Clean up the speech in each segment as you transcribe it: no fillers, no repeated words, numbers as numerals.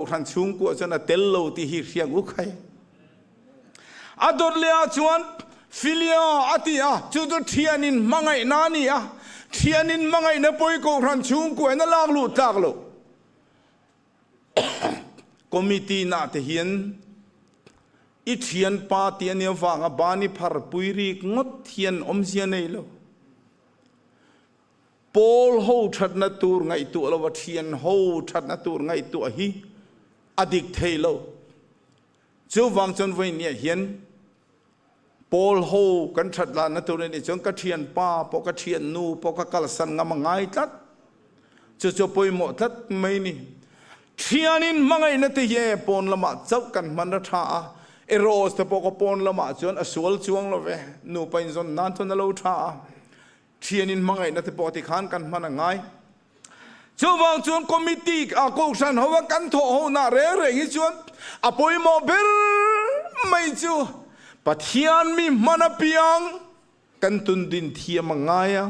Kohhran chhungkua chuan a tel lo tih hi hriang u khai. A dawt leh ah chuan Philia a ti a, chu chu thianin hmangaihna a ni a, thianin hmangaihna pawi Kohhran chhungkua in a lak luh tlak loh. Committee nah te hian i thianpa tih a nih avanga bani phar pui rik ngawt hian awmzia nei lo. Pawl ho thatna tur ngaihtuah lova thian ho thatna tur ngaihtuah hi a dik thei lo. Chuvang chuan vawinia hian pawl ho kan that lanna tur a nih chuan ka thianpa pawh ka thiannu pawh ka kalsan ngam a ngai tlat. Chu chu a pawimawh tlat mai ni. Thianin hmangaihna te hi e pawn lamah chauh kan hman a tha a, Eros te pawh ka pawn lamah chuan a sual chuang lo ve, nupa inzawn nan chuan a lo tha a. Thianin hmangaihna te pawh tikhan kan hman a ngai. Chuvang chuan committee a kohhran ho a kan thawh ho nah reng reng hi chuan a pawimawh ber mai chu Pathian mi hman apiang kan tundin thiam a ngai a,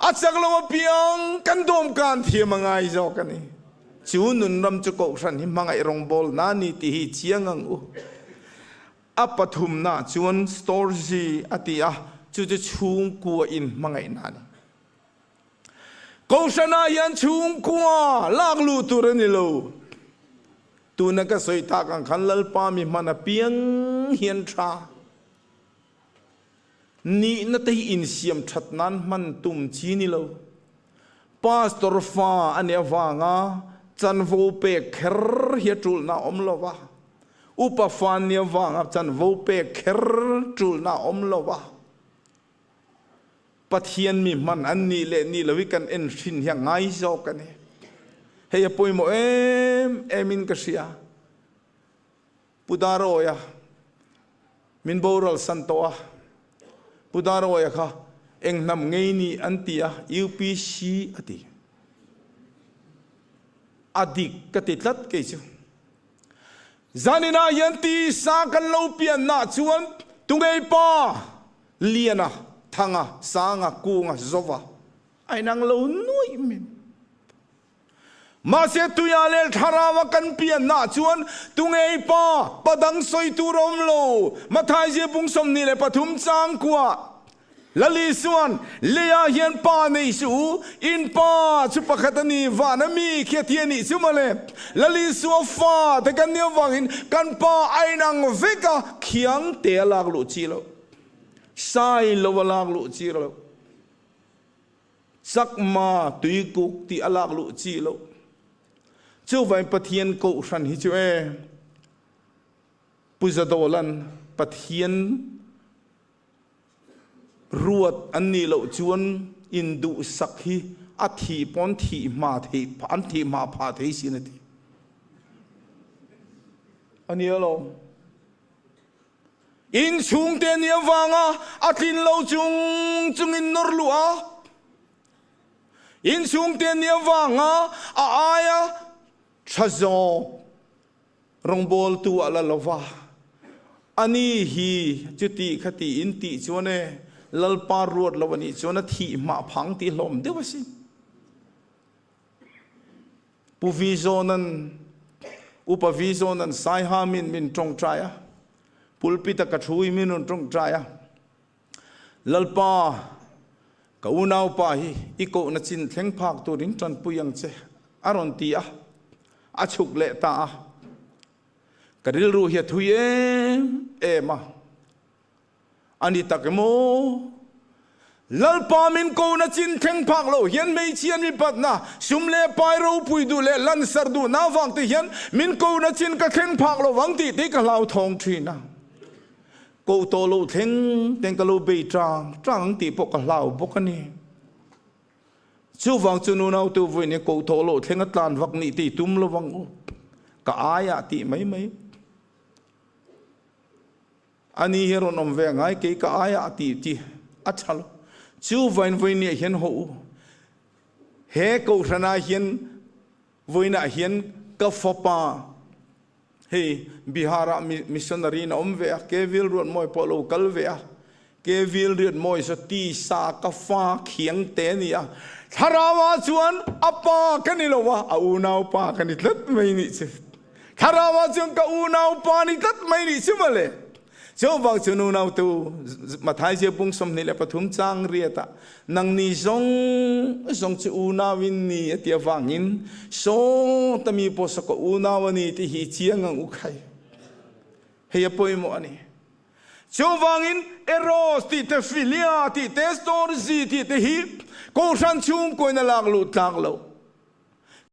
a chak lo apiang kan dawmkan thiam a ngai zawk a ni. Chu nunram chu kohhran hi hmangaih rawngbawl na ni tih hi chiang ang u. A pathumna chuan storge a ti a, chu chu chhungkua in hmangaihna a ni. Kohhranah hian chhungkua lak luh tur a ni lo. Tuna ka sawi tak ang khan Lalpa mi hman apiang hian tha nihna te hi insiam that nan hman tum chi ni lo. Pastor fa a nih avanga chanvo pek kher hi a tulhna a awm lo va. Upa fa nih avanga chanvo pek kher tulhna a awm lo va. Pathian mi hman an nih leh nih lo hi kan en hrin hi a ngai zawk a ni. Hei a pawimawh em em in ka hria. Pu Darawia min boral san tawh a, Pu Darawia kha eng hnam ngei ni an ti a, UPC a ti. A dik ka ti tlat kei chu. Zaninah hian tisa kan lo pianna chuan tungei pa Liana, Thanga, Sanga, Kunga, Zova a inang lo nuaih mai. Mahse tuia leh thlaraua kan pianna chuan tungei pa pa dang sawi tur a awm lo. Mathai zia bung 23 chang kuah Lal Isuan, Leiah hian pa nei suh u, in pa chu pakhat a ni, van a mi khi a ti a nih chu mawle. Lal Isua fa te kan nih avangin kan pa a inang vek a, khiang te a lak luh chi loh, sai lo a lak luh chi loh, chakma tuikuk tih a lak luh chi loh. Chuvangin Pathian kohhran hi chu e, Pu Zadawla'n Pathian Ruat an nih loh chuan induhsak hi a thih pawn thih hma theih an thih hma phah thei sin a ti. A ni alawm. In chhungte a nih avanga a tlin lo chung chungin nawr luh a, in chhungte a nih avanga a aia tha zawk Rawngbawltu a la lo va, ani hi chuti khati in tih chuan e, Lalpa ruat lo a nih chuan a thih hmah phang tih hlawm deuh a si. Pu Vizawnan, Upa Vizawnan Saiha min min tawngtai a, pulpit a ka thu i min rawn tawngtai a, Lalpa, ka unaupa hi i kohna chin thleng phak turin tanpui ang che, a rawn ti a, a chhuk leh ta a. Ka rilru hi a thui em em a, a ni tak emaw? Lalpa min kohna chin thleng phak loh hian hmeichhia mi patna, sum leh pai ropui duh leh lansar duhna avang te hian min kohna chin ka thleng phak lo vang tih te hi ka hlauthawng thin a. Koh tawh loh thleng teng ka lo bei tang tang ang tih pawh ka hlau bawk a ni. Chuvang chu nunautu vawiin hi koh tawh loh thleng a tlan vak nih tih tum lo vang u. Ka aiah tih mai mai. Ani hi rawn awm ve ngai kei ka aiah tih tih a tha lo. Chuvain vawiin hian hawh u. He kohhranah hian Vawiinah hian ka fapa hei Bihar-ah missionary in a awm ve a, Kevil Ruatmawi pawh a lo kal ve a. Kevil Riatmawi saw tisa ka fa khiang te a ni a, thlarauah chuan a pa ka ni lo a, a unaupa ka ni tlat mai nih chu. Thlarau ah chuan ka unau pa ni tlat mai nih chu mawle. Chuvang chu nunau tu Mathai zia bung 23 chang riat ah nangni zawng zawng chu unau in ni a ti avangin saw tami pawh saw ka unau a ni tih hi chiang ang u khai. Hei a pawimawh a ni. Chuvangin Eros tih te Philia tih te Storzi tih te hi Kohhran chhungkaw in a lak luh tlak lo.